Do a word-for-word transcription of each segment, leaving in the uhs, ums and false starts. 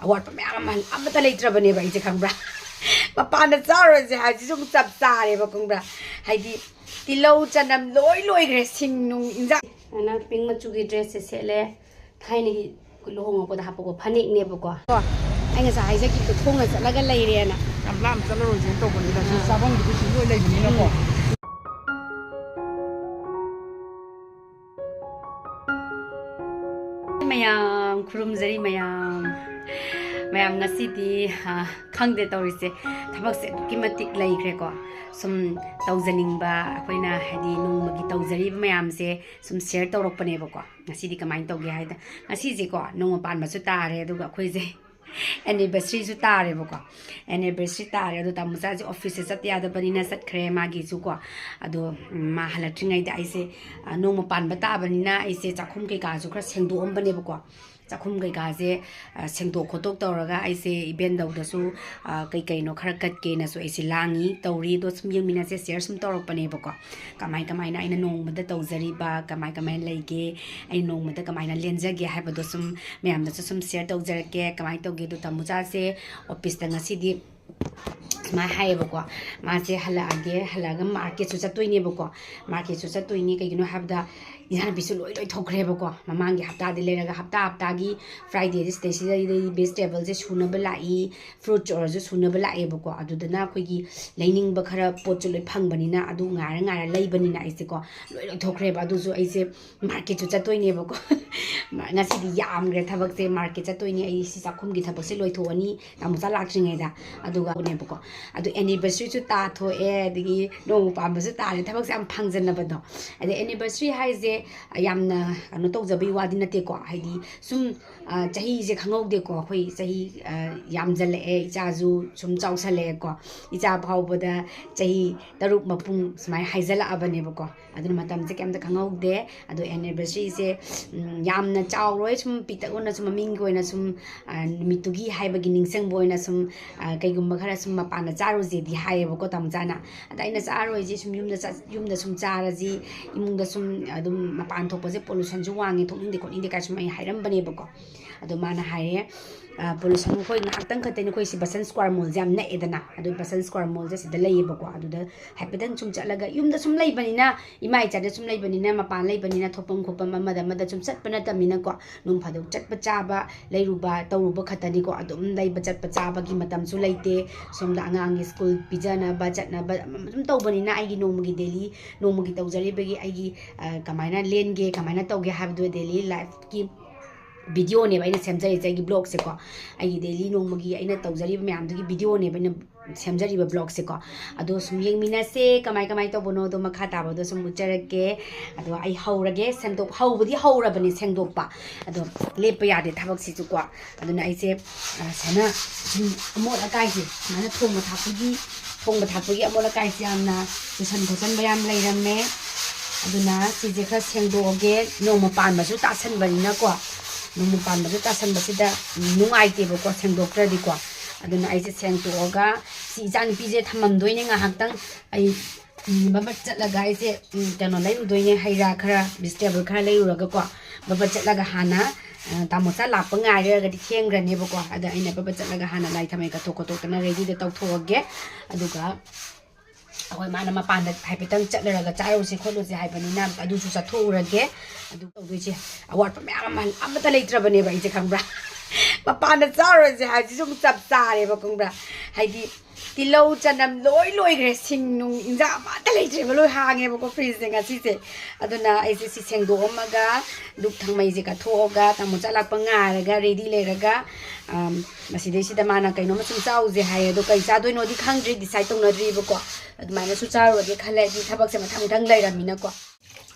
ꯑꯋꯥꯠꯄ ꯃꯌꯥꯝ ꯑꯃ ꯑꯃꯠꯇ ꯂꯩꯇ꯭ꯔꯕꯅꯦꯕ ꯑꯩꯁꯦ, ꯈꯪꯕ꯭ꯔꯥ? ꯃꯄꯥꯟꯗ ꯆꯥꯔꯨꯔꯁꯦ ꯍꯥꯏꯁꯤꯁꯨ ꯑꯃꯨꯛ ꯆꯞ ꯆꯥꯔꯦꯕ, ꯈꯪꯕ꯭ꯔꯥ? ꯍꯥꯏꯗꯤ ꯇꯤꯜꯍꯧ ꯆꯅꯝ ꯂꯣꯏ ꯂꯣꯏꯈ꯭ꯔꯦ, ꯁꯤꯡ ꯅꯨꯡ ꯏꯟꯖꯥꯡ꯫ ꯑꯗꯨꯅ ꯄꯤꯡ ꯃꯆꯨꯒꯤ ꯗ꯭ꯔꯦꯁꯁꯦ ꯁꯦꯠꯂꯦ, ꯊꯥꯏꯅꯒꯤ ꯂꯨꯍꯣꯡꯉꯛꯄꯗ ꯍꯥꯞꯄꯀꯣ ꯐꯅꯦꯛꯅꯦꯕꯀꯣ꯫ ꯀꯣ, ꯑꯩ ꯉꯁꯥꯏ ꯍꯥꯏꯖꯈꯤꯕꯗꯣ ꯈꯣꯡꯅ ꯆꯠꯂꯒ ꯂꯩꯔꯦꯅ꯫ ꯌꯥꯝ ꯂꯥꯞꯅ ꯆꯠꯂꯔꯣꯏꯁꯦꯅ ꯇꯧꯕꯅꯤꯗ, ꯁꯤ ꯑꯥ꯫ ꯆꯥꯐꯝꯒꯤꯗꯤ ꯁꯤ ꯂꯣꯏ ꯂꯩꯕꯅꯤꯅꯀꯣ꯫ ꯎꯝ꯫ ꯃꯌꯥꯝ ꯈꯨꯔꯨꯝꯖꯔꯤ ꯃꯌꯥꯝ꯫ ꯃꯌꯥꯝ ꯉꯁꯤꯗꯤ, ꯑ, ꯈꯪꯗꯦ ꯇꯧꯔꯤꯁꯦ, ꯊꯕꯛꯁꯦ ꯑꯗꯨꯛꯀꯤ ꯃꯇꯤꯛ ꯂꯩꯈ꯭ꯔꯦꯀꯣ꯫ ꯁꯨꯝ ꯇꯧꯖꯅꯤꯡꯕ ꯑꯩꯈꯣꯏꯅ ꯍꯥꯏꯗꯤ ꯅꯣꯡꯃꯒꯤ ꯇꯧꯖꯔꯤꯕ ꯃꯌꯥꯝꯁꯦ ꯁꯨꯝ ꯁꯤꯌꯔ ꯇꯧꯔꯛꯄꯅꯦꯕꯀꯣ꯫ ꯉꯁꯤꯗꯤ ꯀꯃꯥꯏꯅ ꯇꯧꯒꯦ ꯍꯥꯏꯗ, ꯉꯁꯤꯁꯦꯀꯣ ꯅꯣꯡꯃ ꯄꯥꯟꯕꯁꯨ ꯇꯥꯔꯦ, ꯑꯗꯨꯒ ꯑꯩꯈꯣꯏꯁꯦ ꯑꯦꯅꯤꯚꯔꯁꯔꯤꯁꯨ ꯇꯥꯔꯦꯕꯀꯣ꯫ ꯑꯦꯅꯤꯚꯔꯁꯔꯤ ꯇꯥꯔꯦ, ꯑꯗꯣ ꯇꯥꯃꯣꯆꯥꯁꯦ ꯑꯣꯐꯤꯁꯁꯦ ꯆꯠꯇ ꯌꯥꯗꯕꯅꯤꯅ ꯆꯠꯈ꯭ꯔꯦ ꯃꯥꯒꯤꯁꯨ ꯀꯣ꯫ ꯑꯗꯣ, ꯎꯝ, ꯃꯥ ꯍꯜꯂꯛꯇ꯭ꯔꯤꯉꯩꯗ ꯑꯩꯁꯦ, ꯑ, ꯅꯣꯡꯃ ꯄꯥꯟꯕ ꯇꯥꯕꯅꯤꯅ ꯑꯩꯁꯦ ꯆꯥꯛꯈꯨꯝ ꯀꯩꯀꯥꯁꯨ ꯈꯔ ꯁꯦꯡꯗꯣꯛꯑꯝꯕꯅꯦꯕꯀꯣ꯫ ꯆꯥꯛꯈꯨꯝ ꯀꯩꯀꯥꯁꯦ, ꯑ, ꯁꯦꯡꯗꯣꯛ ꯈꯣꯠꯇꯣꯛ ꯇꯧꯔꯒ ꯑꯩꯁꯦ ꯏꯕꯦꯟꯗꯧꯗꯁꯨ, ꯑ, ꯀꯩ ꯀꯩꯅꯣ ꯈꯔ ꯀꯠꯀꯦꯅꯁꯨ ꯑꯩꯁꯦ ꯂꯥꯡꯉꯤ, ꯇꯧꯔꯤ꯫ ꯑꯗꯣ ꯁꯨꯝ ꯌꯦꯡꯃꯤꯟꯅꯁꯦ, ꯁꯤꯌꯔ ꯁꯨꯝ ꯇꯧꯔꯛꯄꯅꯦꯕꯀꯣ꯫ ꯀꯃꯥꯏ ꯀꯃꯥꯏꯅ ꯑꯩꯅ ꯅꯣꯡꯃꯗ ꯇꯧꯖꯔꯤꯕ, ꯀꯃꯥꯏ ꯀꯃꯥꯏꯅ ꯂꯩꯒꯦ, ꯑꯩ ꯅꯣꯡꯃꯗ ꯀꯃꯥꯏꯅ ꯂꯦꯟꯖꯒꯦ ꯍꯥꯏꯕꯗꯣ ꯁꯨꯝ ꯃꯌꯥꯝꯗꯁꯨ ꯁꯨꯝ ꯁꯤꯌꯔ ꯇꯧꯖꯔꯛꯀꯦ꯫ ꯀꯃꯥꯏꯅ ꯇꯧꯒꯦ ꯑꯗꯣ, ꯇꯥꯃꯣꯆꯥꯁꯦ ꯑꯣꯐꯤꯁꯇ ꯉꯁꯤꯗꯤ ꯁꯨꯃꯥꯏꯅ ꯍꯥꯏꯌꯦꯕꯀꯣ, ꯃꯥꯁꯦ ꯍꯜꯂꯛꯑꯒꯦ, ꯍꯜꯂꯛꯑꯒ ꯃꯥꯔꯀꯦꯠꯁꯨ ꯆꯠꯇꯣꯏꯅꯦꯕꯀꯣ꯫ ꯃꯥꯔꯀꯦꯠꯁꯨ ꯆꯠꯇꯣꯏꯅꯦ, ꯀꯩꯒꯤꯅꯣ ꯍꯥꯏꯕꯗ ꯏꯟꯖꯥꯡ ꯅꯥꯄꯤꯁꯨ ꯂꯣꯏ ꯂꯣꯏꯊꯣꯛꯈ꯭ꯔꯦꯕꯀꯣ꯫ ꯃꯃꯥꯡꯒꯤ ꯍꯞꯇꯥꯗꯤ ꯂꯩꯔꯒ ꯍꯞꯇꯥ ꯍꯞꯇꯥꯒꯤ ꯐ꯭ꯔꯥꯏꯗꯦꯗꯤ ꯁꯤꯗꯩꯁꯤꯗꯩꯗꯤ ꯚꯦꯖꯤꯇꯦꯕꯜꯁꯦ ꯁꯨꯅꯕ ꯂꯥꯛꯏ, ꯐ꯭ꯔꯨꯠꯁ ꯑꯣꯏꯔꯁꯨ ꯁꯨꯅꯕ ꯂꯥꯛꯑꯦꯕꯀꯣ꯫ ꯑꯗꯨꯗꯅ ꯑꯩꯈꯣꯏꯒꯤ ꯂꯩꯅꯤꯡꯕ ꯈꯔ ꯄꯣꯠꯁꯨ ꯂꯣꯏ ꯐꯪꯕꯅꯤꯅ, ꯑꯗꯨ ꯉꯥꯏꯔ ꯉꯥꯏꯔ ꯂꯩꯕꯅꯤꯅ ꯑꯩꯁꯦꯀꯣ ꯂꯣꯏ ꯂꯣꯏꯊꯣꯛꯈ꯭ꯔꯦꯕ꯫ ꯑꯗꯨꯁꯨ ꯑꯩꯁꯦ ꯃꯥꯔꯀꯦꯠꯁꯨ ꯆꯠꯇꯣꯏꯅꯦꯕꯀꯣ꯫ ꯉꯁꯤꯗꯤ ꯌꯥꯝꯈ꯭ꯔꯦ ꯊꯕꯛꯁꯦ, ꯃꯥꯔꯀꯦꯠ ꯆꯠꯇꯣꯏꯅꯤ ꯑꯩ, ꯁꯤ ꯆꯥꯛꯈꯨꯝꯒꯤ ꯊꯕꯛꯁꯦ ꯂꯣꯏꯊꯣꯛꯑꯅꯤ ꯇꯥꯃꯣꯆꯥ ꯂꯥꯛꯇ꯭ꯔꯤꯉꯩꯗ꯫ ꯑꯗꯨꯒ ꯎꯅꯦꯕꯀꯣ꯫ ꯑꯗꯨ ꯑꯦꯅꯤꯚꯔꯁꯔꯤꯁꯨ ꯇꯥꯊꯣꯛꯑꯦ, ꯑꯗꯒꯤ ꯅꯣꯡꯃ ꯄꯥꯟꯕꯁꯨ ꯇꯥꯔꯦ, ꯊꯕꯛꯁꯦ ꯌꯥꯝ ꯐꯪꯖꯟꯅꯕꯗꯣ꯫ ꯑꯗꯩ ꯑꯦꯅꯤꯚꯔꯁꯔꯤ ꯍꯥꯏꯁꯦ ꯌꯥꯝꯅ ꯀꯩꯅꯣ ꯇꯧꯖꯕꯩ ꯋꯥꯗꯤ ꯅꯠꯇꯦꯀꯣ, ꯍꯥꯏꯗꯤ ꯁꯨꯝ, ꯑ, ꯆꯍꯤꯁꯦ ꯈꯪꯍꯧꯗꯦꯀꯣ꯫ ꯑꯩꯈꯣꯏ ꯆꯍꯤ, ꯑ, ꯌꯥꯝꯖꯜꯂꯛꯑꯦ, ꯏꯆꯥꯁꯨ ꯁꯨꯝ ꯆꯥꯎꯁꯜꯂꯛꯑꯦꯀꯣ꯫ ꯏꯆꯥ ꯐꯥꯎꯕꯗ ꯆꯍꯤ ꯇꯔꯨꯛ ꯃꯄꯨꯡ ꯁꯨꯃꯥꯏꯅ ꯍꯥꯏꯖꯜꯂꯛꯑꯕꯅꯦꯕꯀꯣ꯫ ꯑꯗꯨꯅ ꯃꯇꯝꯁꯦ ꯀꯩꯝꯇ ꯈꯪꯍꯧꯗꯦ꯫ ꯑꯗꯣ ꯑꯦꯅꯤꯚꯔꯁꯔꯤꯁꯦ, ꯎꯝ, ꯌꯥꯝꯅ ꯆꯥꯎꯔꯣꯏ, ꯁꯨꯝ ꯄꯤꯛꯇꯛ ꯑꯣꯏꯅ, ꯁꯨꯝ ꯃꯃꯤꯡꯒꯤ ꯑꯣꯏꯅ ꯁꯨꯝ, ꯑ, ꯅꯨꯃꯤꯠꯇꯨꯒꯤ ꯍꯥꯏꯕꯒꯤ ꯅꯤꯡꯁꯤꯡꯕ ꯑꯣꯏꯅ ꯁꯨꯝ, ꯑ, ꯀꯩꯒꯨꯝꯕ ꯈꯔ ꯁꯨꯝ ꯃꯄꯥꯟꯗ ꯆꯥꯔꯨꯁꯦꯗꯤ ꯍꯥꯏꯌꯦꯕꯀꯣ ꯇꯥꯃꯣꯆꯥꯅ꯫ ꯑꯗ ꯑꯩꯅ ꯆꯥꯔꯣꯏꯁꯦ, ꯁꯨꯝ ꯌꯨꯝꯗ ꯆꯠ-, ꯌꯨꯝꯗ ꯁꯨꯝ ꯆꯥꯔꯁꯤ, ꯏꯃꯨꯡꯗ ꯁꯨꯝ ꯑꯗꯨꯝ ꯃꯄꯥꯟ ꯊꯣꯛꯄꯁꯦ ꯄꯣꯂꯨꯁꯟꯁꯨ ꯋꯥꯡꯉꯦ, ꯊꯣꯛꯅꯤꯡꯗꯦ ꯈꯣꯠꯅꯤꯡꯗꯦ ꯀꯥꯏ ꯁꯨꯝ ꯑꯩ ꯍꯥꯏꯔꯝꯕꯅꯦꯕꯀꯣ꯫ ꯑꯗꯣ ꯃꯥꯅ ꯍꯥꯏꯔꯦ, "ꯄꯣꯂꯨꯁꯟ, ꯑꯩꯈꯣꯏ ꯉꯥꯏꯍꯥꯛꯇꯪ ꯈꯛꯇꯅꯤ, ꯑꯩꯈꯣꯏ ꯁꯤ ꯕꯁꯟ ꯁ꯭ꯀ꯭ꯋꯥꯔ ꯃꯣꯜꯁꯦ ꯌꯥꯝ ꯅꯛꯑꯦꯗꯅ, ꯑꯗꯨ ꯕꯁꯟ ꯁ꯭ꯀ꯭ꯋꯥꯔ ꯃꯣꯜꯁꯦ ꯁꯤꯗ ꯂꯩꯌꯦꯕꯀꯣ, ꯑꯗꯨꯗ ꯍꯥꯏꯐꯦꯠꯇꯪ ꯁꯨꯝ ꯆꯠꯂꯒ, ꯌꯨꯝꯗ ꯁꯨꯝ ꯂꯩꯕꯅꯤꯅ, ꯏꯃꯥ ꯏꯆꯥꯗ ꯁꯨꯝ ꯂꯩꯕꯅꯤꯅ, ꯃꯄꯥꯟ ꯂꯩꯕꯅꯤꯅ ꯊꯣꯛꯐꯝ ꯈꯣꯠꯐꯝ ꯑꯃꯗ ꯑꯃꯗ ꯁꯨꯝ ꯆꯠꯄ ꯅꯠꯇꯕꯅꯤꯅꯀꯣ, ꯅꯣꯡ ꯐꯥꯗꯣꯛ ꯆꯠꯄ ꯆꯥꯕ, ꯂꯩꯔꯨꯕ ꯇꯧꯔꯨꯕ ꯈꯛꯇꯅꯤꯀꯣ, ꯑꯗꯨꯝ ꯂꯩꯕ ꯆꯠꯄ ꯆꯥꯕꯒꯤ ꯃꯇꯝꯁꯨ ꯂꯩꯇꯦ꯫ ꯁꯣꯝꯗ ꯑꯉꯥꯡꯒꯤ ꯁ꯭ꯀꯨꯜ ꯄꯤꯖꯅꯕ ꯆꯠꯅꯕ ꯑꯃ ꯑꯗꯨꯝ ꯇꯧꯕꯅꯤꯅ, ꯑꯩꯒꯤ ꯅꯣꯡꯃꯒꯤ ꯗꯦꯂꯤ, ꯅꯣꯡꯃꯒꯤ ꯇꯧꯖꯔꯤꯕꯒꯤ ꯑꯩꯒꯤ ꯀꯃꯥꯏꯅ ꯂꯦꯟꯒꯦ, ꯀꯃꯥꯏꯅ ꯇꯧꯒꯦ ꯍꯥꯏꯕꯗꯨ ꯗꯦꯂꯤ ꯂꯥꯏꯐꯀꯤ ꯚꯤꯗꯤꯑꯣꯅꯦꯕ ꯑꯩꯅ ꯁꯦꯝꯖꯔꯤꯁꯦ, ꯑꯩꯒꯤ ꯕ꯭ꯂꯣꯛꯁꯦꯀꯣ꯫ ꯑꯩꯒꯤ ꯗꯦꯂꯤ ꯅꯣꯡꯃꯒꯤ ꯑꯩꯅ ꯇꯧꯖꯔꯤꯕ ꯃꯌꯥꯝꯗꯨꯒꯤ ꯚꯤꯗꯤꯑꯣꯅꯦꯕ ꯑꯩꯅ ꯁꯦꯝꯖꯔꯤꯕ ꯕ꯭ꯂꯣꯛꯁꯦꯀꯣ꯫ ꯑꯗꯣ ꯁꯨꯝ ꯌꯦꯡꯃꯤꯟꯅꯁꯦ, ꯀꯃꯥꯏ ꯀꯃꯥꯏ ꯇꯧꯕꯅꯣꯗꯣ ꯃꯈꯥ ꯇꯥꯕꯗꯣ ꯁꯨꯝ ꯎꯠꯆꯔꯛꯀꯦ꯫ ꯑꯗꯣ ꯑꯩ ꯍꯧꯔꯒꯦ, ꯁꯦꯡꯗꯣꯛ ꯍꯧꯕꯗꯤ ꯍꯧꯔꯕꯅꯦ ꯁꯦꯡꯗꯣꯛꯄ꯫ ꯑꯗꯣ ꯂꯦꯞꯄ ꯌꯥꯗꯦ ꯊꯕꯛꯁꯤꯁꯨꯀꯣ꯫ ꯑꯗꯨꯅ ꯑꯩꯁꯦ, ꯑ, ꯁꯨꯃꯥꯏꯅ, ꯁꯨꯝ ꯑꯃꯣꯠ ꯑꯀꯥꯏꯁꯦ, ꯁꯨꯃꯥꯏꯅ ꯊꯣꯡꯕ ꯊꯥꯛꯄꯒꯤ, ꯊꯣꯡꯕ ꯊꯥꯛꯄꯒꯤ ꯑꯃꯣꯠ ꯑꯀꯥꯏꯁꯦ ꯌꯥꯝꯅ ꯇꯨꯁꯟ ꯈꯣꯠꯆꯟꯕ ꯌꯥꯝ ꯂꯩꯔꯝꯃꯦ꯫ ꯑꯗꯨꯅ ꯁꯤꯁꯦ ꯈꯔ ꯁꯦꯡꯗꯣꯛꯑꯒꯦ꯫ ꯅꯣꯡꯃ ꯄꯥꯟꯕꯁꯨ ꯇꯥꯁꯟꯕꯅꯤꯅꯀꯣ, ꯅꯣꯡꯃ ꯄꯥꯟꯕꯁꯨ ꯇꯥꯁꯟꯕꯁꯤꯗ, ꯎꯝ, ꯅꯨꯡꯉꯥꯏꯇꯦꯕꯀꯣ, ꯁꯦꯡꯗꯣꯛꯇ꯭ꯔꯗꯤꯀꯣ꯫ ꯑꯗꯨꯅ ꯑꯩꯁꯦ ꯁꯦꯡꯗꯣꯛꯑꯒ ꯁꯤ ꯏꯆꯥꯅꯨꯄꯤꯁꯦ ꯊꯝꯃꯝꯗꯣꯏꯅꯦ ꯉꯥꯏꯍꯥꯛꯇꯪ꯫ ꯑꯩ, ꯎꯝ, ꯕꯕꯠ ꯆꯠꯂꯒ ꯑꯩꯁꯦ, ꯎꯝ, ꯀꯩꯅꯣ ꯂꯩꯔꯨꯗꯣꯏꯅꯦ, ꯍꯩ ꯔꯥ ꯈꯔ, ꯚꯤꯖꯤꯇꯦꯕꯜ ꯈꯔ ꯂꯩꯔꯨꯔꯒꯀꯣ, ꯕꯕꯠ ꯆꯠꯂꯒ ꯍꯥꯟꯅ, ꯑ, ꯇꯥꯃꯣꯆꯥ ꯂꯥꯛꯄ ꯉꯥꯏꯔꯒꯗꯤ ꯊꯦꯡꯈ꯭ꯔꯅꯦꯕꯀꯣ꯫ ꯑꯗ ꯑꯩꯅ ꯕꯕꯠ ꯆꯠꯂꯒ ꯍꯥꯟꯅ ꯂꯥꯏ ꯊꯥꯎꯃꯩ ꯀꯠꯊꯣꯛ ꯈꯣꯠꯇꯣꯛꯇꯅ ꯔꯦꯗꯤꯗ ꯇꯧꯊꯣꯛꯑꯒꯦ꯫ ꯑꯗꯨꯒ ꯑꯩꯈꯣꯏ ꯃꯥꯅ ꯃꯄꯥꯟꯗ ꯍꯥꯏꯐꯦꯠꯇꯪ ꯆꯠꯂꯨꯔꯒ ꯆꯥꯔꯨꯁꯤ ꯈꯣꯠꯂꯨꯁꯤ ꯍꯥꯏꯕꯅꯤꯅ ꯑꯗꯨꯁꯨ ꯆꯠꯊꯣꯛꯎꯔꯒꯦ꯫ ꯑꯗꯨ ꯇꯧꯗꯣꯏꯁꯦ, ꯑꯋꯥꯠꯄ ꯃꯌꯥꯝ ꯑꯃ ꯑꯃꯠꯇ ꯂꯩꯇ꯭ꯔꯕꯅꯦꯕ ꯑꯩꯁꯦ, ꯈꯪꯕ꯭ꯔꯥ? ꯃꯄꯥꯟꯗ ꯆꯥꯔꯨꯔꯁꯦ ꯍꯥꯏꯁꯤꯁꯨ ꯑꯃꯨꯛ ꯆꯞ ꯆꯥꯔꯦꯕ, ꯈꯪꯕ꯭ꯔꯥ? ꯍꯥꯏꯗꯤ ꯇꯤꯜꯍꯧ ꯆꯅꯝ ꯂꯣꯏ ꯂꯣꯏꯈ꯭ꯔꯦ, ꯁꯤꯡ ꯅꯨꯡ ꯏꯟꯖꯥꯡ ꯑꯃꯠꯇ ꯂꯩꯇ꯭ꯔꯦꯕ, ꯂꯣꯏ ꯍꯥꯡꯉꯦꯕꯀꯣ ꯐ꯭ꯔꯤꯖꯁꯦ ꯉꯁꯤꯁꯦ꯫ ꯑꯗꯨꯅ ꯑꯩꯁꯦ ꯁꯤ ꯁꯦꯡꯗꯣꯛꯑꯝꯃꯒ ꯙꯨꯞ ꯊꯥꯎꯃꯩꯁꯦ ꯀꯠꯊꯣꯛꯑꯒ ꯇꯥꯃꯣꯆꯥ ꯂꯥꯛꯄ ꯉꯥꯏꯔꯒ ꯔꯦꯗꯤ ꯂꯩꯔꯒ, ꯑꯝ, ꯃꯁꯤꯗꯩꯁꯤꯗ ꯃꯥꯅ ꯀꯩꯅꯣꯝꯃ ꯁꯨꯝ ꯆꯥꯎꯁꯦ ꯍꯥꯏꯌꯦ꯫ ꯑꯗꯣ ꯀꯩ ꯆꯥꯗꯣꯏꯅꯣꯗꯤ ꯈꯪꯗ꯭ꯔꯤ, ꯗꯤꯁꯥꯏꯠ ꯇꯧꯅꯗ꯭ꯔꯤꯕꯀꯣ꯫ ꯑꯗꯨꯃꯥꯏꯅꯁꯨ ꯆꯥꯔꯨꯔꯒꯦ ꯈꯜꯂꯦ, ꯍꯥꯏꯗꯤ ꯊꯕꯛꯁꯦ ꯃꯊꯪ ꯃꯊꯪ ꯂꯩꯔꯝꯃꯤꯅꯀꯣ꯫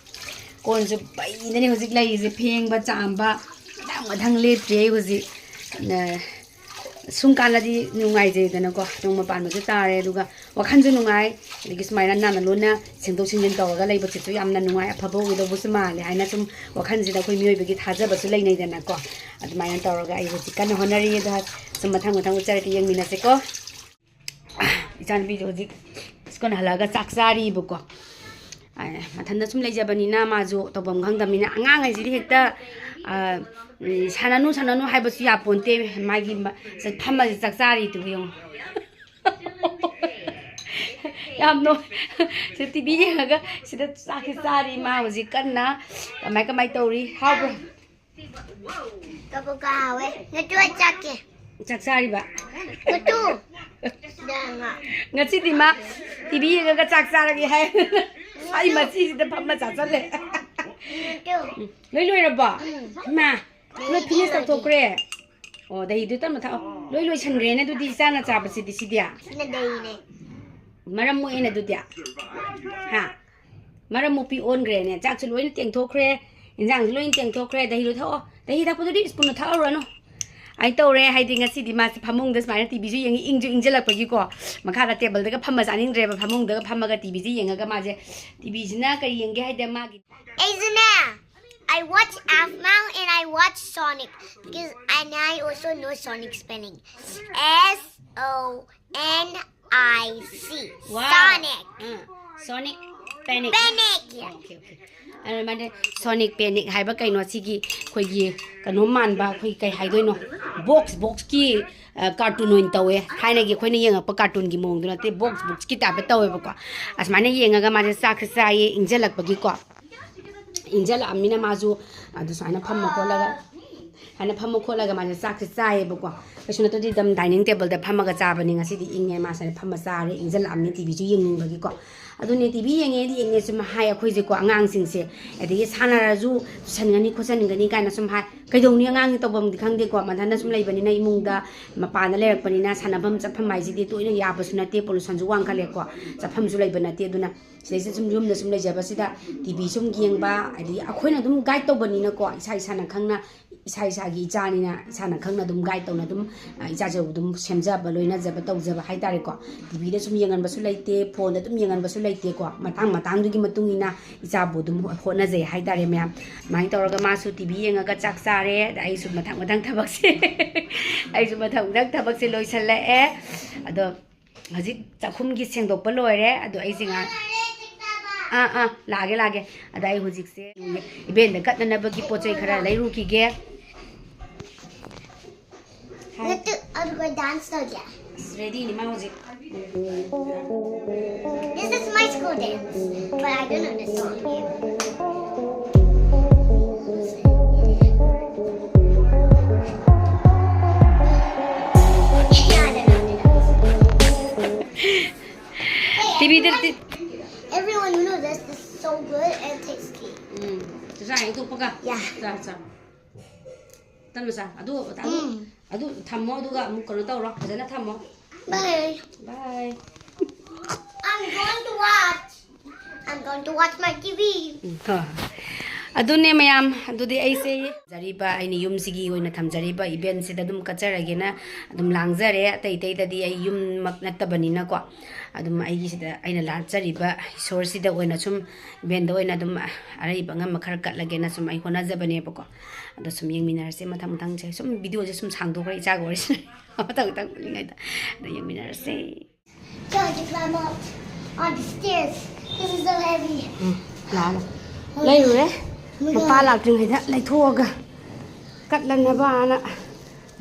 ꯀꯣꯟꯁꯨ ꯄꯩꯗꯅꯦ ꯍꯧꯖꯤꯛ ꯂꯩꯔꯤꯁꯦ, ꯐꯦꯡꯕ ꯆꯥꯝꯕ ꯃꯊꯪ ꯃꯊꯪ ꯂꯦꯞꯇ꯭ꯔꯤ ꯑꯩ ꯍꯧꯖꯤꯛ꯫ ꯑ, ꯁꯨꯝ ꯀꯥꯟꯗꯗꯤ ꯅꯨꯡꯉꯥꯏꯖꯩꯗꯅꯀꯣ, ꯅꯣꯡꯃ ꯄꯥꯟꯕꯁꯨ ꯇꯥꯔꯦ, ꯑꯗꯨꯒ ꯋꯥꯈꯜꯁꯨ ꯅꯨꯡꯉꯥꯏ꯫ ꯑꯗꯒꯤ ꯁꯨꯃꯥꯏꯅ ꯅꯥꯟꯅ ꯂꯣꯟꯅ ꯁꯦꯡꯗꯣꯛ ꯁꯦꯡꯖꯤꯟ ꯇꯧꯔꯒ ꯂꯩꯕꯁꯤꯁꯨ ꯌꯥꯝꯅ ꯅꯨꯡꯉꯥꯏ, ꯑꯐꯕ ꯑꯣꯏꯒꯗꯧꯕꯁꯨ ꯃꯥꯜꯂꯦ ꯍꯥꯏꯅ ꯁꯨꯝ ꯋꯥꯈꯜꯁꯤꯗ ꯑꯩꯈꯣꯏ ꯃꯤꯑꯣꯏꯕꯒꯤ ꯊꯥꯖꯕꯁꯨ ꯂꯩꯅꯩꯗꯅꯀꯣ꯫ ꯑꯗꯨꯃꯥꯏꯅ ꯇꯧꯔꯒ ꯑꯩ ꯍꯧꯖꯤꯛ ꯀꯟꯅ ꯍꯣꯠꯅꯔꯤ꯫ ꯑꯗꯣ ꯁꯨꯝ ꯃꯊꯪ ꯃꯊꯪ ꯎꯠꯆꯔꯛꯀꯦ, ꯌꯦꯡꯃꯤꯟꯅꯁꯤꯀꯣ꯫ ꯏꯆꯥꯅꯨꯄꯤꯁꯨ ꯍꯧꯖꯤꯛ ꯁ꯭ꯀꯨꯜ ꯍꯜꯂꯛꯑꯒ ꯆꯥꯛ ꯆꯥꯔꯤꯕꯀꯣ꯫ ꯑ, ꯃꯊꯟꯇ ꯁꯨꯝ ꯂꯩꯖꯕꯅꯤꯅ ꯃꯥꯁꯨ ꯇꯧꯐꯝ ꯈꯪꯗꯕꯅꯤꯅ, ꯑꯉꯥꯡ ꯍꯥꯏꯁꯤꯗꯤ ꯍꯦꯛꯇ ꯑ, ꯎꯝ, ꯁꯥꯟꯅꯅꯨ, ꯁꯥꯟꯅꯅꯨ ꯍꯥꯏꯕꯁꯨ ꯌꯥꯄꯣꯟꯇꯦ꯫ ꯃꯥꯒꯤ ꯃ-, ꯆ-, ꯐꯝꯃꯁꯦ ꯆꯥꯛ ꯆꯥꯔꯤꯗꯨꯕꯨ ꯌꯦꯡꯉꯨ꯫ ꯌꯥꯝ ꯅꯣꯛ-, ꯁꯤ ꯇꯤ ꯚꯤ ꯌꯦꯡꯉꯒ ꯁꯤꯗ ꯆꯥꯛꯁꯦ ꯆꯥꯔꯤ꯫ ꯃꯥ ꯍꯧꯖꯤꯛ ꯀꯟꯅ ꯀꯃꯥꯏ, ꯀꯃꯥꯏ ꯇꯧꯔꯤ? ꯍꯥꯎꯕ꯭ꯔꯣ? ꯀꯕꯣꯛꯀ ꯍꯥꯎꯋꯦ꯫ ꯅꯠꯇ꯭ꯔꯣ ꯆꯥꯛꯀꯦ? ꯆꯥꯛ ꯆꯥꯔꯤꯕ? ꯅꯠꯇ꯭ꯔꯣ? ꯁꯤꯗ ꯉꯥ꯫ ꯉꯁꯤꯗꯤ ꯃꯥ ꯇꯤ ꯚꯤ ꯌꯦꯡꯉꯒ ꯆꯥꯛ ꯆꯥꯔꯒꯦ ꯍꯥꯏ꯫ ꯑꯩ ꯃꯆꯤꯁꯤꯗ ꯐꯝꯃ ꯆꯥꯁꯜꯂꯦ꯫ ꯅꯠꯇ꯭ꯔꯣ? ꯂꯣꯏ ꯂꯣꯏꯔꯕꯣ? ꯎꯝ꯫ ꯏꯃꯥ, ꯂꯣꯏ ꯐꯤꯅꯤꯁ ꯇꯧꯊꯣꯛꯈ꯭ꯔꯦ꯫ ꯑꯣ, ꯗꯍꯤꯗꯨ ꯇꯞꯅ ꯊꯛꯑꯣ꯫ ꯂꯣꯏ ꯂꯣꯏꯁꯟꯈ꯭ꯔꯦꯅꯦ ꯑꯗꯨꯗꯤ ꯏꯆꯥꯅ ꯆꯥꯕꯁꯤꯗꯤ ꯁꯤꯗꯤ꯫ ꯁꯤꯅ ꯗꯍꯤꯅꯦ꯫ ꯃꯔꯝ ꯃꯣꯛꯑꯦꯅ ꯑꯗꯨꯗꯤ꯫ ꯍꯥ? ꯃꯔꯝ ꯃꯣꯛꯄꯤ ꯑꯣꯟꯈ꯭ꯔꯦꯅꯦ꯫ ꯆꯥꯛꯁꯨ ꯂꯣꯏꯅ ꯇꯦꯡꯊꯣꯛꯈ꯭ꯔꯦ, ꯏꯟꯖꯥꯡꯁꯨ ꯂꯣꯏꯅ ꯇꯦꯡꯊꯣꯛꯈ꯭ꯔꯦ꯫ ꯗꯍꯤꯗꯨ ꯊꯛꯑꯣ꯫ ꯗꯍꯤ ꯊꯛꯄꯗꯨꯗꯤ ꯁ꯭ꯄꯨꯟꯅ ꯊꯛꯍꯧꯔꯅꯨ꯫ ꯑꯗꯨꯃꯥꯏꯅ ꯇꯧꯔꯦ, ꯍꯥꯏꯗꯤ ꯉꯁꯤꯗꯤ ꯃꯥꯁꯦ ꯐꯃꯨꯡꯗ ꯁꯨꯃꯥꯏꯅ ꯇꯤ ꯚꯤꯁꯨ ꯌꯦꯡꯉꯤ, ꯏꯪꯁꯨ ꯏꯪꯁꯤꯜꯂꯛꯄꯒꯤꯀꯣ꯫ ꯃꯈꯥꯗ ꯇꯦꯕꯜꯗꯒ ꯐꯝꯕ ꯆꯥꯅꯤꯡꯗ꯭ꯔꯦꯕ, ꯐꯃꯨꯡꯗꯒ ꯐꯝꯃꯒ ꯇꯤ ꯚꯤꯁꯦ ꯌꯦꯡꯉꯒ ꯃꯥꯁꯦ, ꯇꯤ ꯚꯤꯁꯤꯅ ꯀꯔꯤ ꯌꯦꯡꯒꯦ ꯍꯥꯏꯗ ꯃꯥꯒꯤ ꯑꯩꯁꯨꯅꯦ, I watch Avmau and I watch Sonic because and I also know Sonic spelling. S O N I C. Wow. Sonic. Um, Sonic Panic. Panic. Okay, okay. ꯑꯗꯨꯃꯥꯏꯅ Sonic Panic ꯍꯥꯏꯕ ꯀꯩꯅꯣ ꯁꯤꯒꯤ ꯑꯩꯈꯣꯏꯒꯤ ꯀꯩꯅꯣ ꯃꯥꯟꯕ, ꯑꯩꯈꯣꯏ ꯀꯩ ꯍꯥꯏꯗꯣꯏꯅꯣ? ꯕꯣꯛꯁ, ꯕꯣꯛꯁꯀꯤ, ꯑ, ꯀꯥꯔꯇꯨꯟ ꯑꯣꯏꯅ ꯇꯧꯋꯦ꯫ ꯊꯥꯏꯅꯒꯤ ꯑꯩꯈꯣꯏꯅ ꯌꯦꯡꯉꯛꯄ ꯀꯥꯔꯇꯨꯟꯒꯤ ꯃꯑꯣꯡꯗꯣ ꯅꯠꯇꯦ, ꯕꯣꯛꯁ, ꯕꯣꯛꯁꯀꯤ ꯇꯥꯏꯞꯇ ꯇꯧꯋꯦꯕꯀꯣ꯫ ꯑꯁꯨꯃꯥꯏꯅ ꯌꯦꯡꯉꯒ ꯃꯥꯁꯦ ꯆꯥꯛꯁꯦ ꯆꯥꯏꯌꯦ, ꯏꯪꯁꯤꯜꯂꯛꯄꯒꯤꯀꯣ꯫ ꯏꯪꯁꯤꯜꯂꯛꯑꯕꯅꯤꯅ ꯃꯥꯁꯨ ꯑꯗꯨ ꯁꯨꯃꯥꯏꯅ ꯐꯝꯃ ꯈꯣꯠꯂꯒ, ꯁꯨꯃꯥꯏꯅ ꯐꯝꯃ ꯈꯣꯠꯂꯒ ꯃꯥꯁꯦ ꯆꯥꯛꯁꯦ ꯆꯥꯏꯌꯦꯕꯀꯣ꯫ ꯀꯩꯁꯨ ꯅꯠꯇ꯭ꯔꯗꯤ ꯑꯗꯨꯝ dining tableꯗ ꯐꯝꯃꯒ ꯆꯥꯕꯅꯤ꯫ ꯉꯁꯤꯗꯤ ꯏꯪꯉꯦ, ꯃꯥ ꯁꯨꯃꯥꯏꯅ ꯐꯝꯃ ꯆꯥꯔꯦ, ꯏꯪꯁꯤꯜꯂꯛꯑꯕꯅꯤ, ꯇꯤ ꯚꯤꯁꯨ ꯌꯦꯡꯅꯤꯡꯕꯒꯤꯀꯣ꯫ ꯑꯗꯨꯅꯦ, ꯇꯤ ꯚꯤ ꯌꯦꯡꯉꯦꯗꯤ ꯌꯦꯡꯉꯦ ꯁꯨꯝ ꯍꯥꯏ ꯑꯩꯈꯣꯏꯁꯦꯀꯣ, ꯑꯉꯥꯡꯁꯤꯡꯁꯦ꯫ ꯑꯗꯒꯤ ꯁꯥꯟꯅꯔꯁꯨ ꯇꯨꯁꯟꯒꯅꯤ ꯈꯣꯠꯆꯟꯒꯅꯤ ꯀꯥꯏꯅ ꯁꯨꯝ ꯍꯥꯏ꯫ ꯀꯩꯗꯧꯅꯤ, ꯑꯉꯥꯡꯁꯦ ꯇꯧꯐꯝꯗꯤ ꯈꯪꯗꯦꯀꯣ, ꯃꯊꯟꯇ ꯁꯨꯝ ꯂꯩꯕꯅꯤꯅ, ꯏꯃꯨꯡꯗ ꯃꯄꯥꯟꯗ ꯂꯩꯔꯛꯄꯅꯤꯅ ꯁꯥꯟꯅꯐꯝ ꯆꯠꯐꯝ ꯍꯥꯏꯁꯤꯗꯤ ꯇꯣꯏꯅ ꯌꯥꯕꯁꯨ ꯅꯠꯇꯦ, pollutionꯁꯨ ꯋꯥꯡꯈꯠꯂꯦꯀꯣ, ꯆꯠꯐꯝꯁꯨ ꯂꯩꯕ ꯅꯠꯇꯦ꯫ ꯑꯗꯨꯅ ꯁꯤꯗꯩꯁꯤꯗ ꯁꯨꯝ ꯌꯨꯝꯗ ꯁꯨꯝ ꯂꯩꯖꯕꯁꯤꯗ ꯇꯤ ꯚꯤ ꯁꯨꯝ ꯌꯦꯡꯕ, ꯍꯥꯏꯗꯤ ꯑꯩꯈꯣꯏꯅ ꯑꯗꯨꯝ guide ꯇꯧꯕꯅꯤꯅꯀꯣ, ꯏꯁꯥ ꯏꯁꯥꯅ ꯈꯪꯅ, ꯏꯁꯥ ꯏꯁꯥꯒꯤ ꯏꯆꯥꯅꯤꯅ ꯏꯁꯥꯅ ꯈꯪꯅ ꯑꯗꯨꯝ guide ꯇꯧꯅ ꯑꯗꯨꯝ, ꯑ, ꯏꯆꯥꯁꯦ ꯑꯗꯨꯝ ꯁꯦꯝꯖꯕ, ꯂꯣꯏꯅꯖꯕ, ꯇꯧꯖꯕ ꯍꯥꯏꯇꯥꯔꯦꯀꯣ꯫ ꯇꯤ ꯚꯤꯗ ꯁꯨꯝ ꯌꯦꯡꯍꯟꯕꯁꯨ ꯂꯩꯇꯦ, ꯐꯣꯟꯗ ꯑꯗꯨꯝ ꯌꯦꯡꯍꯟꯕꯁꯨ ꯂꯩꯇꯦꯀꯣ꯫ ꯃꯇꯥꯡ ꯃꯇꯥꯡꯗꯨꯒꯤ ꯃꯇꯨꯡ ꯏꯟꯅ ꯏꯆꯥꯕꯨ ꯑꯗꯨꯝ ꯍꯣꯠꯅꯖꯩ ꯍꯥꯏꯇꯥꯔꯦ ꯃꯌꯥꯝ꯫ ꯑꯗꯨꯃꯥꯏꯅ ꯇꯧꯔꯒ ꯃꯥꯁꯨ ꯇꯤ ꯚꯤ ꯌꯦꯡꯉꯒ ꯆꯥꯛ ꯆꯥꯔꯦ꯫ ꯑꯗ ꯑꯩꯁꯨ ꯃꯊꯪ ꯃꯊꯪ ꯊꯕꯛꯁꯦ, ꯑꯩꯁꯨ ꯃꯊꯪ ꯃꯊꯪ ꯊꯕꯛꯁꯦ ꯂꯣꯏꯁꯜꯂꯛꯑꯦ꯫ ꯑꯗꯣ ꯍꯧꯖꯤꯛ ꯆꯥꯛꯈꯨꯝꯒꯤ ꯁꯦꯡꯗꯣꯛꯄ ꯂꯣꯏꯔꯦ꯫ ꯑꯗꯣ ꯑꯩꯁꯦ ꯉꯥꯏꯍꯥꯛ, ꯑꯥ ꯑꯥ, ꯂꯥꯛꯑꯒꯦ ꯂꯥꯛꯑꯒꯦ꯫ ꯑꯗ ꯑꯩ ꯍꯧꯖꯤꯛꯁꯦ ꯏꯕꯦꯟꯗ ꯀꯠꯅꯅꯕꯒꯤ ꯄꯣꯠ ꯆꯩ ꯈꯔ ꯂꯩꯔꯨꯈꯤꯒꯦ꯫ ꯅꯠꯇꯦ, ꯑꯗꯨꯒ dance ꯇꯧꯒꯦ꯫ ꯑꯁ, readyꯅꯤ ꯃꯥ ꯍꯧꯖꯤꯛ꯫ This is my school dance, but I don't know the song. ꯇꯤꯚꯤꯗ T- Everyone, you know this is so good and tasty. ꯎꯝ, ꯆꯥꯛ ꯆꯥ ꯍꯦꯛ ꯇꯣꯛꯄꯒ꯫ Yeah. ꯆꯥ, ꯆꯥ꯫ ꯇꯞꯅ ꯆꯥ꯫ ꯑꯗꯨ, ꯑꯗꯨ, ꯎꯝ꯫ ꯑꯗꯨ ꯊꯝꯃꯣ, ꯑꯗꯨꯒ ꯑꯃꯨꯛ ꯀꯩꯅꯣ ꯇꯧꯔꯣ, ꯐꯖꯅ ꯊꯝꯃꯣ꯫ Bye. Bye. I'm going to watch. I'm going to watch my T V. ꯎꯝ, ꯍꯣꯏ꯫ ꯑꯗꯨꯅꯦ ꯃꯌꯥꯝ, ꯑꯗꯨꯗꯤ ꯑꯩꯁꯦ ꯊꯝꯖꯔꯤꯕ, ꯑꯩꯅ ꯌꯨꯝꯁꯤꯒꯤ ꯑꯣꯏꯅ ꯊꯝꯖꯔꯤꯕ eventꯁꯤꯗ ꯑꯗꯨꯝ ꯀꯠꯆꯔꯒꯦꯅ ꯑꯗꯨꯝ ꯂꯥꯡꯖꯔꯦ꯫ ꯑꯇꯩ ꯑꯇꯩꯗꯗꯤ ꯑꯩ ꯌꯨꯝꯃꯛ ꯅꯠꯇꯕꯅꯤꯅꯀꯣ, ꯑꯗꯨꯝ ꯑꯩꯒꯤꯁꯤꯗ ꯑꯩꯅ ꯂꯥꯠꯆꯔꯤꯕ ꯏꯁꯣꯔꯁꯤꯗ ꯑꯣꯏꯅ ꯁꯨꯝ eventꯗ ꯑꯣꯏꯅ ꯑꯗꯨꯝ ꯑꯔꯩꯕ ꯑꯉꯝꯕ ꯈꯔ ꯀꯠꯂꯒꯦꯅ ꯁꯨꯝ ꯑꯩ ꯍꯣꯠꯅꯖꯕꯅꯦꯕꯀꯣ꯫ ꯑꯗꯣ ꯁꯨꯝ ꯌꯦꯡꯃꯤꯟꯅꯔꯁꯦ ꯃꯊꯪ ꯃꯊꯪꯁꯦ꯫ ꯁꯨꯝ videoꯁꯦ ꯁꯨꯝ ꯁꯥꯡꯗꯣꯛꯈ꯭ꯔꯦ ꯏꯆꯥꯒ ꯋꯥꯔꯤ ꯁꯥꯟꯅꯔꯤ꯫ ꯃꯊꯪ ꯃꯊꯪ ꯄꯨꯜꯂꯤꯉꯩꯗ꯫ ꯑꯗꯣ ꯌꯦꯡꯃꯤꯟꯅꯔꯁꯦ꯫ Try to climb up on the stairs. This is so heavy. ꯎꯝ, ꯂꯥꯛꯑꯣ, ꯂꯥꯛꯑꯣ꯫ ꯂꯩꯔꯨꯔꯦ꯫ ꯃꯄꯥ ꯂꯥꯛꯇ꯭ꯔꯤꯉꯩꯗ ꯂꯩꯊꯣꯛꯑꯒ ꯀꯠꯂꯅꯕꯅ꯫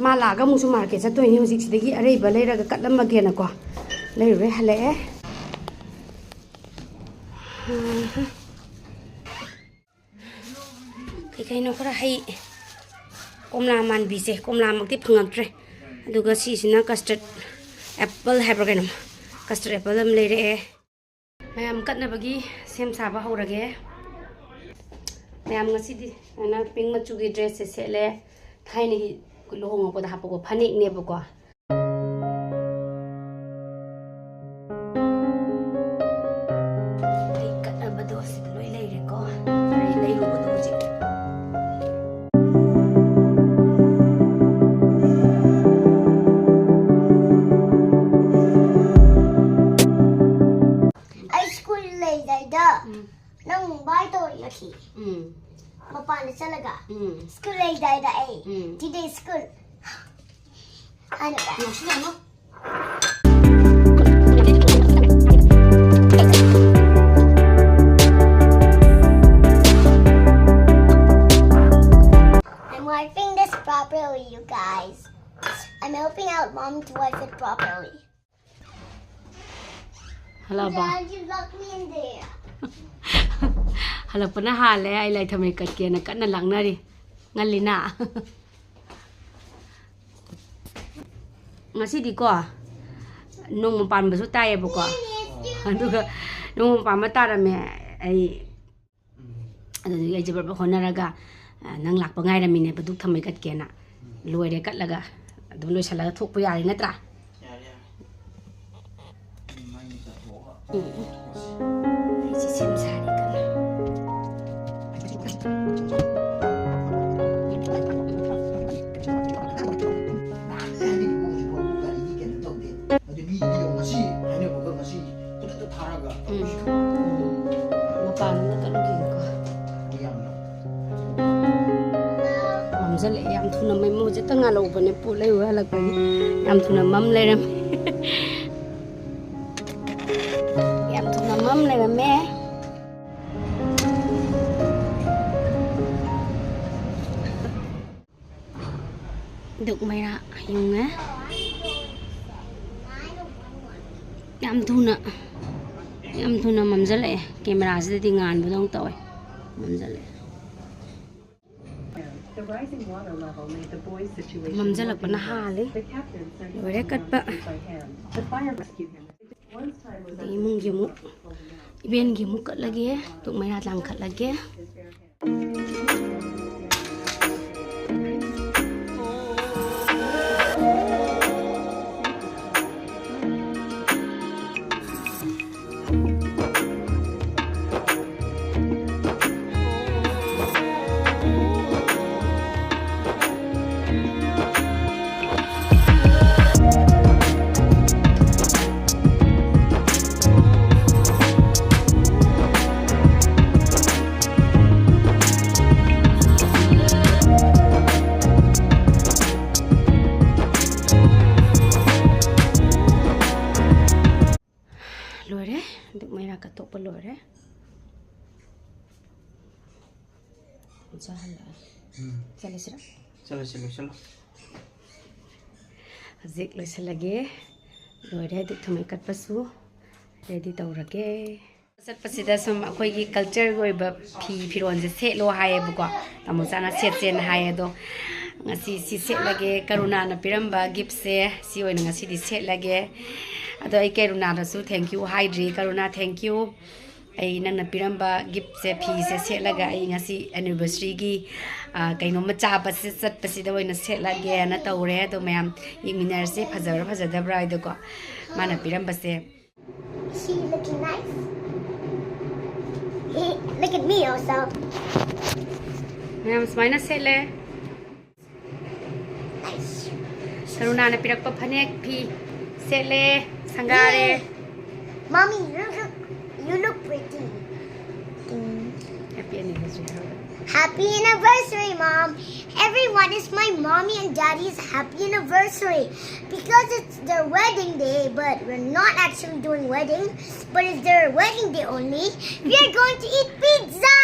ꯃꯥ ꯂꯥꯛꯑꯒ ꯑꯃꯨꯛꯁꯨ market ꯆꯠꯇꯣꯏꯅꯤ꯫ ꯍꯧꯖꯤꯛ ꯁꯤꯗꯒꯤ ꯑꯔꯩꯕ ꯂꯩꯔꯒ ꯀꯠꯂꯝꯃꯒꯦꯅꯀꯣ꯫ ꯂꯩꯔꯨꯔꯦ, ꯍꯜꯂꯛꯑꯦ꯫ ꯀꯩ ꯀꯩꯅꯣ ꯈꯔ ꯍꯩ, ꯀꯣꯝꯂꯥ ꯃꯥꯟꯕꯤꯁꯦ, ꯀꯣꯝꯂꯥꯃꯛꯇꯤ ꯐꯪꯉꯛꯇ꯭ꯔꯦ꯫ ꯑꯗꯨꯒ ꯁꯤꯁꯤꯅ custard apple ꯍꯥꯏꯕ꯭ꯔꯥ ꯀꯩꯅꯣ, custard apple ꯑꯃ ꯂꯩꯔꯛꯑꯦ꯫ ꯃꯌꯥꯝ ꯀꯠꯅꯕꯒꯤ ꯁꯦꯝ ꯁꯥꯕ ꯍꯧꯔꯒꯦ꯫ ꯃꯌꯥꯝ ꯉꯁꯤꯗꯤ ꯁꯨꯃꯥꯏꯅ pink ꯃꯆꯨꯒꯤ dressꯁꯦ ꯁꯦꯠꯂꯦ꯫ ꯊꯥꯏꯅꯒꯤ ꯂꯨꯍꯣꯡꯉꯛꯄꯗ ꯍꯥꯞꯄꯛꯄ ꯐꯅꯦꯛꯅꯦꯕꯀꯣ꯫ ꯑꯩ ꯀꯠꯅꯕꯗꯣ ꯁꯤꯗ ꯂꯣꯏ ꯂꯩꯔꯦꯀꯣ꯫ ꯑꯩ ꯂꯩꯔꯨꯕꯗꯣ ꯍꯧꯖꯤꯛ꯫ ꯑꯩ school ꯂꯩꯗꯥꯏꯗ ꯎꯝ꯫ ꯅꯪ ꯚꯥꯏ ꯇꯧꯔꯛꯈꯤ꯫ ꯎꯝ꯫ ꯃꯄꯥꯟꯗ ꯆꯠꯂꯒ꯫ ꯎꯝ꯫ School ꯂꯩꯗꯥꯏꯗ ꯑꯩ꯫ ꯎꯝ꯫ Today school꯫ ꯍꯥꯏꯅ꯫ ꯅꯣꯛꯁꯤꯜꯂꯛꯀꯅꯨ꯫ Helping out mom to wipe it properly. ꯍꯜꯂꯛꯑꯕ? Dad, you locked me in there. ꯍꯜꯂꯛꯄꯅ ꯍꯥꯜꯂꯦ, ꯑꯩ ꯂꯥꯏ ꯊꯝꯃꯩ ꯀꯠꯀꯦꯅ ꯀꯟꯅ ꯂꯥꯛꯅꯔꯤ꯫ ꯉꯜꯂꯤꯅ꯫ ꯉꯁꯤꯗꯤꯀꯣ, ꯅꯣꯡꯃ ꯄꯥꯟꯕꯁꯨ ꯇꯥꯏꯌꯦꯕꯀꯣ꯫ ꯑꯗꯨꯒ ꯅꯣꯡꯃ ꯄꯥꯟꯕ ꯇꯥꯔꯝꯃꯦ꯫ ꯑꯩ ꯑꯗꯨꯗꯒꯤ ꯑꯩꯁꯦ ꯕꯔ ꯕꯔ ꯍꯣꯠꯅꯔꯒ, ꯑ, ꯅꯪ ꯂꯥꯛꯄ ꯉꯥꯏꯔꯝꯃꯤꯅꯦꯕ, ꯙꯨꯛ ꯊꯝꯃꯩ ꯀꯠꯀꯦꯅ꯫ ꯂꯣꯏꯔꯦ ꯀꯠꯂꯒ, ꯑꯗꯨꯝ ꯂꯣꯏꯁꯤꯜꯂꯒ ꯊꯣꯛꯄ ꯌꯥꯔꯦ ꯅꯠꯇ꯭ꯔꯥ? ꯌꯥꯔꯦ, ꯌꯥꯔꯦ꯫ ꯎꯝ, ꯎꯝ꯫ ꯑꯩꯁꯦ ꯁꯦꯝ ꯁꯥꯔꯤ ꯀꯟꯅ꯫ ꯅꯍꯥꯟ ꯍꯥꯏꯅꯈꯤꯕ ꯍꯧꯖꯤꯛ ꯐꯥꯎꯕ ꯒꯥꯔꯤꯒꯤ ꯀꯩꯅꯣ ꯇꯧꯗꯦ꯫ ꯑꯗꯨ ꯃꯤꯒꯤꯗꯤ ꯌꯦꯡꯉꯣ, ꯉꯁꯤ ꯍꯥꯏꯅꯕꯒ ꯉꯁꯤ ꯈꯨꯗꯛꯇ ꯊꯥꯔꯒ ꯎꯝ꯫ ꯇꯧꯔꯤꯁꯤꯕꯨ꯫ ꯃꯄꯥꯟ ꯑꯃ ꯆꯠꯂꯨꯈꯤꯒꯦꯀꯣ꯫ ꯍꯣꯏ, ꯌꯥꯝꯅ꯫ ꯃꯝꯁꯤꯜꯂꯛꯑꯦ, ꯌꯥꯝ ꯊꯨꯅ ꯃꯩ ꯍꯧꯖꯤꯛꯇ ꯉꯥꯜꯍꯧꯕꯅꯦ, ꯄꯣꯠ ꯂꯩꯔꯨꯕ ꯍꯜꯂꯛꯄꯒꯤ꯫ ꯌꯥꯝ ꯊꯨꯅ ꯃꯝ ꯂꯩꯔꯝꯃꯦ꯫ ꯌꯥꯝ ꯊꯨꯅ ꯃꯝ ꯂꯩꯔꯝꯃꯦ꯫ ꯗꯨꯛ ꯃꯩꯔꯥ ꯌꯨꯡꯉꯦ꯫ ꯌꯥꯝ ꯊꯨꯅ, ꯌꯥꯝ ꯊꯨꯅ ꯃꯝꯁꯤꯜꯂꯛꯑꯦ꯫ ꯀꯦꯃꯦꯔꯥꯁꯤꯗꯗꯤ ꯉꯥꯟꯕꯗꯧꯅ ꯇꯧꯋꯦ꯫ ꯃꯝꯁꯤꯜꯂꯛꯑꯦ꯫ ꯃꯝꯁꯤꯜꯂꯛꯄꯅ ꯍꯥꯜꯂꯤ꯫ ꯂꯣꯏꯔꯦ ꯀꯠꯄ꯫ ꯑꯗꯩ ꯏꯃꯨꯡꯒꯤ ꯑꯃꯨꯛ, ꯏꯕꯦꯟꯒꯤ ꯑꯃꯨꯛ ꯀꯠꯂꯒꯦ, ꯗꯨꯛ ꯃꯩꯔꯥ ꯂꯥꯡꯈꯠꯂꯒꯦ꯫ ꯂꯣꯏꯔꯦ, ꯑꯗꯨ ꯃꯩꯔꯥ ꯀꯠꯊꯣꯛꯄ ꯂꯣꯏꯔꯦ꯫ ꯑꯣꯖꯥ ꯍꯜꯂꯛꯑꯦ꯫ ꯎꯝ꯫ ꯆꯠꯂꯁꯤꯔ? ꯆꯠꯂꯁꯤ, ꯂꯣꯏꯁꯤꯜꯂꯣ꯫ ꯍꯧꯖꯤꯛ ꯂꯣꯏꯁꯤꯜꯂꯒꯦ꯫ ꯂꯣꯏꯔꯦ꯫ ꯙꯨꯞ ꯊꯥꯎꯃꯩ ꯀꯠꯄꯁꯨ ꯔꯦꯗꯤ ꯇꯧꯔꯒꯦ꯫ ꯆꯠꯄꯁꯤꯗ ꯁꯨꯝ ꯑꯩꯈꯣꯏꯒꯤ ꯀꯜꯆꯔꯒꯤ ꯑꯣꯏꯕ ꯐꯤ ꯐꯤꯔꯣꯜꯁꯦ ꯁꯦꯠꯂꯣ ꯍꯥꯏꯌꯦꯕꯀꯣ꯫ ꯇꯥꯃꯣ ꯆꯥꯅ ꯁꯦꯠꯁꯦꯅ ꯍꯥꯏꯌꯦ꯫ ꯑꯗꯣ ꯉꯁꯤ ꯁꯤ ꯁꯦꯠꯂꯒꯦ꯫ ꯀꯔꯨꯅꯥꯅ ꯄꯤꯔꯝꯕ ꯒꯤꯐꯁꯦ ꯁꯤ ꯑꯣꯏꯅ ꯉꯁꯤꯗꯤ ꯁꯦꯠꯂꯒꯦ꯫ ꯑꯗꯣ ꯑꯩ ꯀꯔꯨꯅꯥꯗꯁꯨ ꯊꯦꯡꯀ꯭ꯌꯨ ꯍꯥꯏꯗ꯭ꯔꯤ꯫ ꯀꯔꯨꯅꯥ, ꯊꯦꯡꯀ꯭ꯌꯨ꯫ ꯑꯩ ꯅꯪꯅ ꯄꯤꯔꯝꯕ ꯒꯤꯐꯁꯦ, ꯐꯤꯁꯦ ꯁꯦꯠꯂꯒ ꯑꯩ ꯉꯁꯤ ꯑꯦꯅꯤꯚꯔꯁꯔꯤꯒꯤ ꯀꯩꯅꯣꯝꯃ ꯆꯥꯕꯁꯦ ꯆꯠꯄꯁꯤꯗ ꯑꯣꯏꯅ ꯁꯦꯠꯂꯒꯦꯅ ꯇꯧꯔꯦ꯫ ꯑꯗꯣ ꯃꯌꯥꯝ ꯌꯦꯡꯃꯤꯟꯅꯔꯁꯦ, ꯐꯖꯕ꯭ꯔꯥ ꯐꯖꯗꯕ꯭ꯔꯥ ꯍꯥꯏꯗꯣꯀꯣ꯫ ꯃꯥꯅ ꯄꯤꯔꯝꯕꯁꯦ꯫ She looking nice. Look at me also. ꯃꯌꯥꯝ ꯁꯨꯃꯥꯏꯅ ꯁꯦꯠꯂꯦ꯫ Nice. ꯀꯔꯨꯅꯥꯅ ꯄꯤꯔꯛꯄ ꯐꯅꯦꯛ ꯐꯤ ꯁꯦꯠꯂꯦ, ꯁꯪꯒꯥꯔꯦ꯫ Mommy, you look, you look pretty. Happy anniversary, ꯍꯥꯏꯔꯣ꯫ Happy anniversary, Mom. Everyone is my mommy and daddy's happy anniversary because it's their wedding day, but we're not actually doing wedding, but it's their wedding day only. We are going to eat pizza.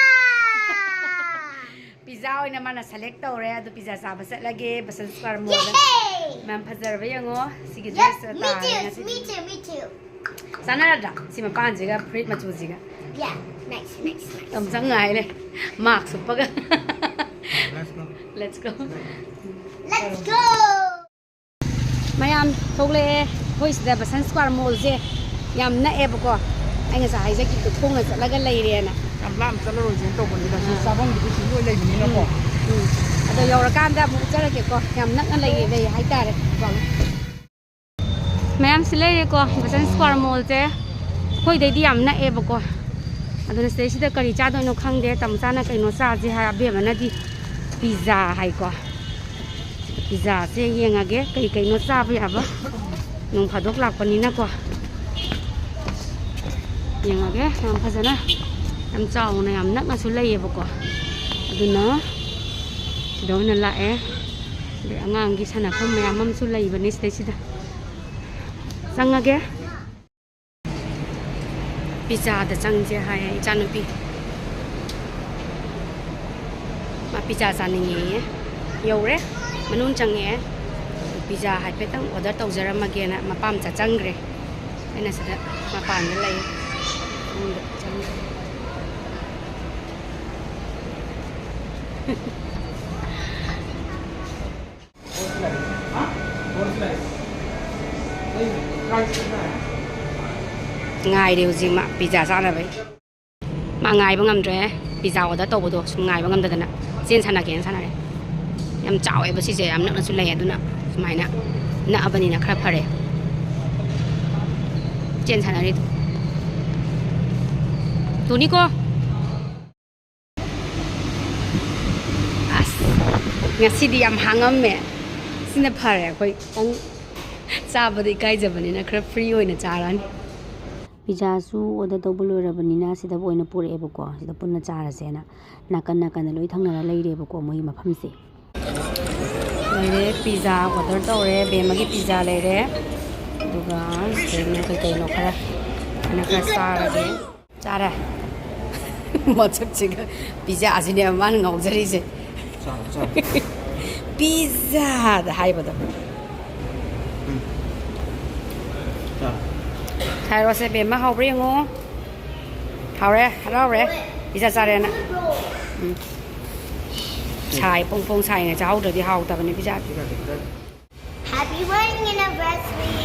Pizza ꯑꯣꯏꯅ ꯃꯥꯅ select ꯇꯧꯔꯦ꯫ ꯑꯗꯨ pizza ꯆꯥꯕ ꯆꯠꯂꯒꯦ ꯕꯁꯟ square ꯃꯣꯜꯗ꯫ Yay! ꯃꯌꯥꯝ ꯐꯖꯔꯕ ꯌꯦꯡꯉꯣ꯫ ꯁꯤꯒꯤ ꯗ꯭ꯔꯦꯁ ꯇꯥꯔꯦ ꯉꯁꯤꯗꯤ꯫ Me too, me too, me too. ꯆꯥꯟꯅꯔꯗ꯭ꯔꯥ? ꯁꯤ ꯃꯄꯥꯟꯁꯤꯒ ꯐꯨꯔꯤꯠ ꯃꯆꯨꯁꯤꯒ꯫ Yeah, nice, nice, nice. ꯌꯥꯝ ꯆꯪ ꯉꯥꯏ ꯂꯩ꯫ ꯃꯥꯛꯁ ꯎꯞꯄꯒ꯫ Let's go. Let's go. Let's go. ꯃꯌꯥꯝ ꯊꯣꯛꯂꯛꯑꯦ꯫ ꯑꯩꯈꯣꯏ ꯁꯤꯗ ꯕꯁꯟ ꯁ꯭ꯀ꯭ꯋꯥꯔ ꯃꯣꯜꯁꯦ ꯌꯥꯝ ꯅꯛꯑꯦꯕꯀꯣ꯫ ꯑꯩ ꯉꯁꯥꯏ ꯍꯥꯏꯖꯈꯤꯕꯗꯣ ꯈꯣꯡꯅ ꯆꯠꯂꯒ ꯂꯩꯔꯦꯅ꯫ ꯌꯥꯝ ꯂꯥꯞꯅ ꯆꯠꯂꯔꯣꯏꯁꯦꯅ ꯇꯧꯕꯅꯤꯗ꯫ ꯁꯤ ꯑꯥ꯫ ꯆꯥꯐꯝꯒꯤꯗꯤ ꯁꯤ ꯂꯣꯏ ꯂꯩꯕꯅꯤꯅꯀꯣ꯫ ꯎꯝ꯫ ꯑꯗꯣ ꯌꯧꯔꯀꯥꯟꯗ ꯑꯃꯨꯛ ꯎꯠꯆꯔꯛꯀꯦꯀꯣ꯫ ꯌꯥꯝ ꯅꯛꯅ ꯂꯩꯌꯦ, ꯂꯩ ꯍꯥꯏꯇꯥꯔꯦ꯫ ꯃꯌꯥꯝꯁꯤ ꯂꯩꯔꯦꯀꯣ, ꯕꯁꯟ ꯁ꯭ꯀ꯭ꯋꯥꯔ ꯃꯣꯜꯁꯦ ꯑꯩꯈꯣꯏꯗꯩꯗꯤ ꯌꯥꯝ ꯅꯛꯑꯦꯕꯀꯣ꯫ ꯑꯗꯨꯅ ꯁꯤꯗꯩꯁꯤꯗ ꯀꯔꯤ ꯆꯥꯗꯣꯏꯅꯣ ꯈꯪꯗꯦ꯫ ꯇꯥꯃꯣꯆꯥꯅ ꯀꯩꯅꯣ ꯆꯥꯁꯦ ꯍꯥꯏ, ꯑꯕꯦꯝꯃꯅꯗꯤ ꯄꯤꯖꯥ ꯍꯥꯏꯀꯣ꯫ ꯄꯤꯖꯥꯁꯦ ꯌꯦꯡꯉꯒꯦ ꯀꯩ ꯀꯩꯅꯣ ꯆꯥꯕ ꯌꯥꯕ꯫ ꯅꯣꯡ ꯐꯥꯗꯣꯛ ꯂꯥꯛꯄꯅꯤꯅꯀꯣ꯫ ꯌꯦꯡꯉꯒꯦ꯫ ꯌꯥꯝ ꯐꯖꯅ, ꯌꯥꯝ ꯆꯥꯎꯅ, ꯌꯥꯝ ꯅꯛꯅꯁꯨ ꯂꯩꯌꯦꯕꯀꯣ꯫ ꯑꯗꯨꯅ ꯁꯤꯗ ꯑꯣꯏꯅ ꯂꯥꯛꯑꯦ꯫ ꯑꯗꯩ ꯑꯉꯥꯡꯒꯤ ꯁꯥꯟꯅꯐꯝ ꯃꯌꯥꯝ ꯑꯃꯁꯨ ꯂꯩꯕꯅꯦ ꯁꯤꯗꯩꯁꯤꯗ꯫ ꯆꯪꯉꯒꯦ꯫ ꯄꯤꯖꯥꯗ ꯆꯪꯁꯦ ꯍꯥꯏꯌꯦ ꯏꯆꯥꯅꯨꯄꯤ꯫ ꯃꯥ ꯄꯤꯖꯥ ꯆꯥꯅꯤꯡꯉꯦꯌꯦ꯫ ꯌꯧꯔꯦ꯫ ꯃꯅꯨꯡ ꯆꯪꯉꯛꯑꯦ꯫ ꯄꯤꯖꯥ ꯍꯥꯏꯐꯦꯠꯇꯪ ꯑꯣꯔꯗꯔ ꯇꯧꯖꯔꯝꯃꯒꯦꯅ ꯃꯄꯥꯝꯆꯥ ꯆꯪꯈ꯭ꯔꯦ꯫ ꯑꯩꯅ ꯁꯤꯗ ꯃꯄꯥꯟꯗ ꯂꯩ꯫ ꯃꯅꯨꯡꯗ ꯆꯪꯈ꯭ꯔꯦ꯫ ꯉꯥꯏꯔꯦ ꯍꯧꯖꯤꯛ ꯃꯥ ꯄꯤꯖꯥ ꯆꯥꯅꯕꯩ꯫ ꯃꯥ ꯉꯥꯏꯕ ꯉꯝꯗ꯭ꯔꯦ꯫ ꯄꯤꯖꯥ ꯑꯣꯔꯗꯔ ꯇꯧꯕꯗꯣ ꯁꯨꯝ ꯉꯥꯏꯕ ꯉꯝꯗꯗꯅ ꯆꯦꯟ ꯁꯥꯟꯅꯒꯦꯅ ꯁꯥꯟꯅꯔꯦ꯫ ꯌꯥꯝ ꯆꯥꯎꯋꯦꯕ ꯁꯤꯁꯦ, ꯌꯥꯝ ꯅꯛꯅꯁꯨ ꯂꯩ꯫ ꯑꯗꯨꯅ ꯁꯨꯃꯥꯏꯅ ꯅꯛꯑꯕꯅꯤꯅ ꯈꯔ ꯐꯔꯦ꯫ ꯆꯦꯟ ꯁꯥꯟꯅꯔꯤꯗꯣ꯫ ꯇꯨꯅꯤꯀꯣ꯫ ꯑꯁ, ꯉꯁꯤꯗꯤ ꯌꯥꯝ ꯍꯥꯡꯉꯝꯃꯦ꯫ ꯁꯤꯅ ꯐꯔꯦ, ꯑꯩꯈꯣꯏ ꯈꯤꯇꯪ ꯆꯥꯕꯗ ꯏꯀꯥꯏꯖꯕꯅꯤꯅ ꯈꯔ ꯐ꯭ꯔꯤ ꯑꯣꯏꯅ ꯆꯥꯔꯅꯤ꯫ ꯄꯤꯖꯥꯁꯨ ꯑꯣꯔꯗꯔ ꯇꯧꯕ ꯂꯣꯏꯔꯕꯅꯤꯅ ꯁꯤꯗ ꯑꯣꯏꯅ ꯄꯨꯔꯛꯑꯦꯕꯀꯣ꯫ ꯁꯤꯗ ꯄꯨꯟꯅ ꯆꯥꯔꯁꯦꯅ ꯅꯥꯀꯟ ꯅꯥꯀꯟꯗ ꯂꯣꯏ ꯊꯪꯅꯔ ꯂꯩꯔꯦꯕꯀꯣ ꯃꯣꯏꯒꯤ ꯃꯐꯝꯁꯦ꯫ ꯂꯩꯔꯦ, ꯄꯤꯖꯥ ꯑꯣꯔꯗꯔ ꯇꯧꯔꯦ, ꯕꯦꯝꯃꯒꯤ ꯄꯤꯖꯥ ꯂꯩꯔꯦ, ꯑꯗꯨꯒ ꯁꯤꯗꯩꯅ ꯀꯩ ꯀꯩꯅꯣ ꯈꯔ ꯑꯩꯅ ꯈꯔ ꯆꯥꯔꯒꯦ꯫ ꯆꯥꯔꯦ꯫ ꯃꯁꯛꯁꯤꯒ ꯄꯤꯖꯥꯁꯤꯅꯦꯕ ꯃꯥꯅ ꯉꯥꯎꯖꯔꯤꯁꯦ꯫ ꯆꯥꯔꯣ, ꯆꯥꯔꯣ꯫ ꯄꯤꯖꯥꯗ ꯍꯥꯏꯕꯗꯣ꯫ ꯎꯝ꯫ ꯆꯥꯔꯣ꯫ ꯍꯥꯏꯔꯣꯁꯦ ꯕꯦꯝꯃ, ꯍꯥꯎꯕ꯭ꯔꯥ ꯌꯦꯡꯉꯣ꯫ ꯍꯥꯎꯔꯦ, ꯍꯔꯥꯎꯔꯦ꯫ ꯄꯤꯖꯥ ꯆꯥꯔꯦꯅ꯫ ꯎꯝ꯫ ꯁꯥꯏ, ꯄꯣꯡ ꯄꯣꯡ ꯁꯥꯏꯅ ꯆꯥꯍꯧꯗ꯭ꯔꯗꯤ ꯍꯥꯎꯇꯕꯅꯦ ꯄꯤꯖꯥꯗꯤ꯫ ꯄꯤꯖꯥꯗꯤ ꯈꯤꯇꯪ Happy wedding anniversary,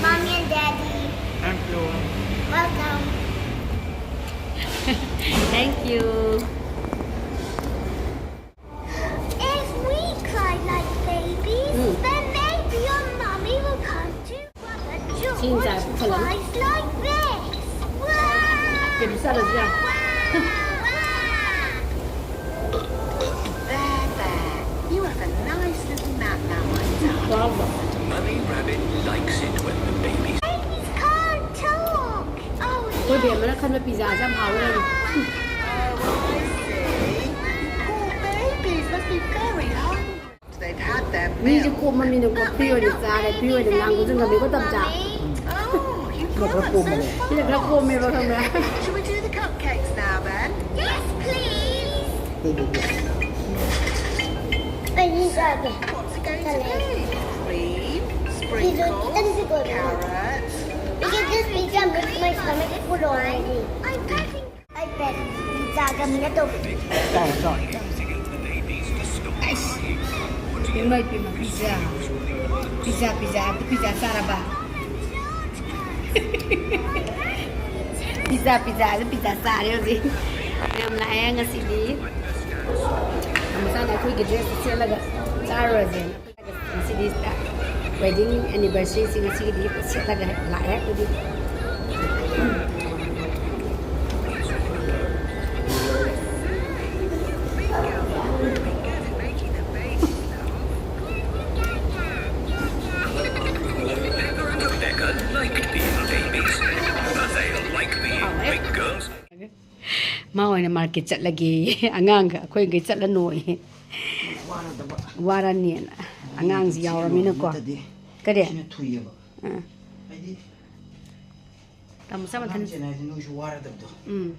Mommy and Daddy. Thank you. Welcome. Thank you. If we cry like babies, Mm. then maybe your mommy will come to Papa George Seems like cries like this. Wow! Give me some of that. Wow! Wow! There, there. You have a nice little nap now, my darling. Bravo. Mummy Rabbit likes it when the baby Babies can't talk. Oh, ꯑꯩꯈꯣꯏ ꯕꯦꯝꯃꯅ ꯈꯟꯕ ꯄꯤꯖꯥꯁꯦ ꯌꯥꯝ ꯍꯥꯎꯋꯦ꯫ Oh, I see. Poor babies must be very hungry. They've had their ꯃꯤꯁꯦ meal. ꯀꯣꯝꯃꯝꯅꯤꯅꯀꯣ, free ꯑꯣꯏꯅ ꯆꯥꯔꯦ, free ꯑꯣꯏꯅ ꯉꯥꯡꯕꯁꯨ ꯉꯝꯃꯤꯀꯣ, ꯇꯝꯆꯥ? Oh, you ꯈꯔ ꯀꯣꯝꯕꯅꯦ꯫ ꯁꯤꯅ ꯈꯔ ꯀꯣꯝꯃꯦꯕ, ꯈꯪꯕ꯭ꯔꯥ? Should we do the cupcakes now then? Yes, please. ꯑꯩꯗꯤ ꯆꯥꯒꯦ꯫ What's it going to be? Cream ꯈꯤꯇꯪꯗꯤ ꯀꯣꯏꯕ꯫ Because this pizza makes my stomach full already. ꯑꯩ ꯄꯦꯛ ꯄꯤꯖꯥꯒ ꯃꯤꯅ ꯇꯧꯕ꯫ ꯆꯥꯎ, ꯆꯥꯎ꯫ ꯑꯩꯁ, ꯏꯃꯥ, ꯏꯄꯦꯝꯃ, ꯄꯤꯖꯥ꯫ ꯄꯤꯖꯥ, ꯄꯤꯖꯥ, ꯄꯤꯖꯥ ꯆꯥꯔꯕ? ꯄꯤꯖꯥ, ꯄꯤꯖꯥ, ꯄꯤꯖꯥ ꯆꯥꯔꯦ ꯍꯧꯖꯤꯛ꯫ ꯌꯥꯝ ꯂꯥꯛꯑꯦ ꯉꯁꯤꯗꯤ꯫ ꯃꯁꯥꯅ ꯑꯩꯈꯣꯏꯒꯤ dress ꯁꯦꯠꯂꯒ ꯆꯥꯔꯨꯔꯁꯦꯅ꯫ ꯉꯁꯤꯗꯤ wedding anniversary ꯁꯤ ꯉꯁꯤꯒꯤꯗꯤ ꯁꯦꯠꯂꯒ ꯂꯥꯛꯑꯦ ꯑꯩꯈꯣꯏꯗꯤ꯫ Becca liked being babies, but they like being big girls. ꯃꯥ ꯑꯣꯏꯅ market ꯆꯠꯂꯒꯦ꯫ ꯑꯉꯥꯡꯒ ꯑꯩꯈꯣꯏꯒꯩ ꯆꯠꯂꯅꯣꯌꯦ꯫ ꯋꯥꯔꯅꯦꯅ꯫ ꯑꯉꯥꯡꯁꯤ ꯌꯥꯎꯔꯃꯤꯅꯀꯣ꯫ ꯅꯠꯇꯗꯤ ꯀꯔꯤ? ꯁꯤꯅ ꯊꯨꯏꯌꯦꯕ꯫ ꯑꯥ꯫ ꯍꯥꯏꯗꯤ ꯇꯥꯃꯣ ꯆꯥ ꯃꯊꯟ-, ꯑꯉꯥꯡ ꯆꯦꯟ ꯍꯥꯏꯗꯤ ꯅꯣꯏꯁꯨ ꯋꯥꯔꯗꯕꯗꯣ꯫ ꯎꯝ꯫